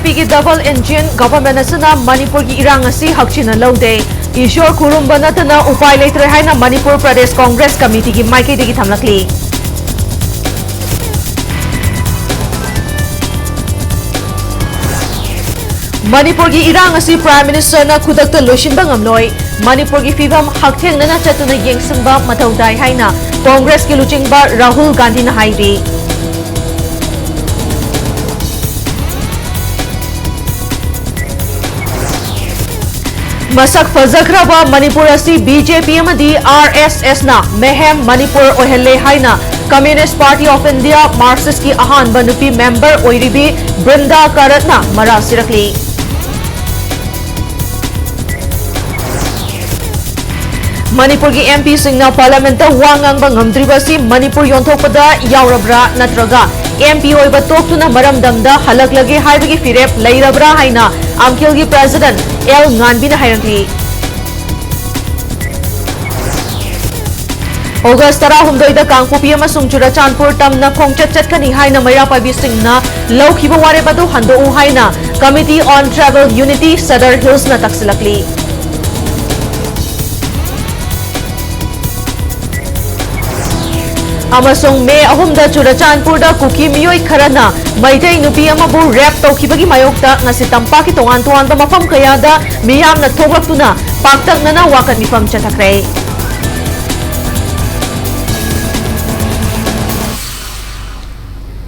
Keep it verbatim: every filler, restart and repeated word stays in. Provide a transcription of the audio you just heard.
B J ꯄꯤꯒꯤ double engine government ꯑꯁꯤꯅ ꯃꯅꯤꯄꯨꯔꯒꯤ ꯏꯔꯥꯡ ꯑꯁꯤ ꯍꯛꯆꯤꯟꯅ ꯂꯧꯗꯦ꯫ ꯏꯁꯣꯔ ꯈꯨꯔꯨꯝꯕ ꯅꯠꯇꯅ ꯎꯄꯥꯏ ꯂꯩꯇ꯭ꯔꯦ ꯍꯥꯏꯅ ꯃꯅꯤꯄꯨꯔ ꯄ꯭ꯔꯗꯦꯁ ꯀꯣꯡꯒ꯭ꯔꯦꯁ ꯀꯃꯤꯇꯤꯒꯤ ꯃꯥꯏꯀꯩꯗꯒꯤ ꯊꯝꯂꯛꯂꯤ꯫ ꯃꯅꯤꯄꯨꯔꯒꯤ ꯏꯔꯥꯡ ꯑꯁꯤ Prime Ministerꯅ ꯈꯨꯗꯛꯇ ꯂꯣꯏꯁꯤꯟꯕ ꯉꯝꯂꯣꯏ꯫ ꯃꯅꯤꯄꯨꯔꯒꯤ ꯐꯤꯕꯝ ꯍꯛꯊꯦꯡꯅꯅ ꯆꯠꯇꯨꯅ ꯌꯦꯡꯁꯤꯟꯕ ꯃꯊꯧ ꯇꯥꯏ ꯍꯥꯏꯅ ꯀꯣꯡꯒ꯭ꯔꯦꯁꯀꯤ ꯂꯨꯆꯤꯡꯕ ꯔꯥꯍꯨꯜ ꯒꯥꯟꯙꯤꯅ ꯍꯥꯏꯔꯤ꯫ ꯃꯁꯛ ꯐꯖꯈ꯭ꯔꯕ ꯃꯅꯤꯄꯨꯔ ꯑꯁꯤ ꯕꯤ ꯖꯦ ꯄꯤ ꯑꯃꯗꯤ ꯑꯥꯔ ꯑꯦꯁ ꯑꯦꯁꯅ ꯃꯦꯍꯦꯝ ꯃꯅꯤꯄꯨꯔ ꯑꯣꯏꯍꯜꯂꯦ ꯍꯥꯏꯅ Communist Party of India Marxistꯀꯤ ꯑꯍꯥꯟꯕ ꯅꯨꯄꯤ member ꯑꯣꯏꯔꯤꯕꯤ ꯕ꯭ꯔꯤꯟꯗꯥ ꯀꯥꯔꯠꯅ ꯃꯔꯥꯜ ꯁꯤꯔꯛꯂꯤ꯫ ꯃꯅꯤꯄꯨꯔꯒꯤ ꯑꯦꯝ ꯄꯤꯁꯤꯡꯅ Parliamentꯇ ꯋꯥ ꯉꯥꯡꯕ ꯉꯝꯗ꯭ꯔꯤꯕ ꯑꯁꯤ ꯃꯅꯤꯄꯨꯔ ꯌꯣꯟꯊꯣꯛꯄꯗ ꯌꯥꯎꯔꯕ꯭ꯔꯥ ꯅꯠꯇ꯭ꯔꯒ ꯑꯦꯝ ꯄꯤ ꯑꯣꯏꯕ ꯇꯣꯛꯇꯨꯅ ꯃꯔꯝꯗꯝꯗ ꯍꯜꯂꯛꯂꯒꯦ ꯍꯥꯏꯕꯒꯤ ꯐꯤꯔꯦꯞ ꯂꯩꯔꯕ꯭ꯔꯥ ꯍꯥꯏꯅ ꯑꯝꯀꯤꯜꯒꯤ President ꯑꯦꯜ ꯉꯥꯟꯕꯤꯅ ꯍꯥꯏꯔꯛꯂꯤ꯫ August ꯇꯔꯥꯍꯨꯝꯗꯣꯏꯗ ꯀꯥꯡꯄꯣꯛꯄꯤ ꯑꯃꯁꯨꯡ ꯆꯨꯔꯆꯥꯟꯄꯨꯔ ꯇꯝꯅ ꯈꯣꯡꯆꯠ ꯆꯠꯀꯅꯤ ꯍꯥꯏꯅ ꯃꯩꯔꯥ ꯄꯥꯏꯕꯤꯁꯤꯡꯅ ꯂꯧꯈꯤꯕ ꯋꯥꯔꯦꯞ ꯑꯗꯨ ꯍꯟꯗꯣꯛꯎ ꯍꯥꯏꯅ Committee on Tribal Unity Sadar Hillsꯅ ꯇꯛꯁꯤꯜꯂꯛꯂꯤ꯫ ꯑꯃꯁꯨꯡ ꯃꯦ ꯑꯍꯨꯝꯗ ꯆꯨꯔꯆꯥꯟꯄꯨꯔꯗ ꯀꯨꯀꯤ ꯃꯤꯑꯣꯏ ꯈꯔꯅ ꯃꯩꯇꯩ ꯅꯨꯄꯤ ꯑꯃꯕꯨ rape ꯇꯧꯈꯤꯕꯒꯤ ꯃꯥꯌꯣꯛꯇ ꯉꯁꯤ ꯇꯝꯄꯥꯛꯀꯤ ꯇꯣꯉꯥꯟ ꯇꯣꯉꯥꯟꯕ ꯃꯐꯝ ꯀꯌꯥꯗ ꯃꯤꯌꯥꯝꯅ ꯊꯣꯛꯂꯛꯇꯨꯅ ꯄꯥꯛꯇꯛꯅꯅ ꯋꯥꯀꯠ ꯃꯤꯐꯝ ꯆꯠꯊꯈ꯭ꯔꯦ꯫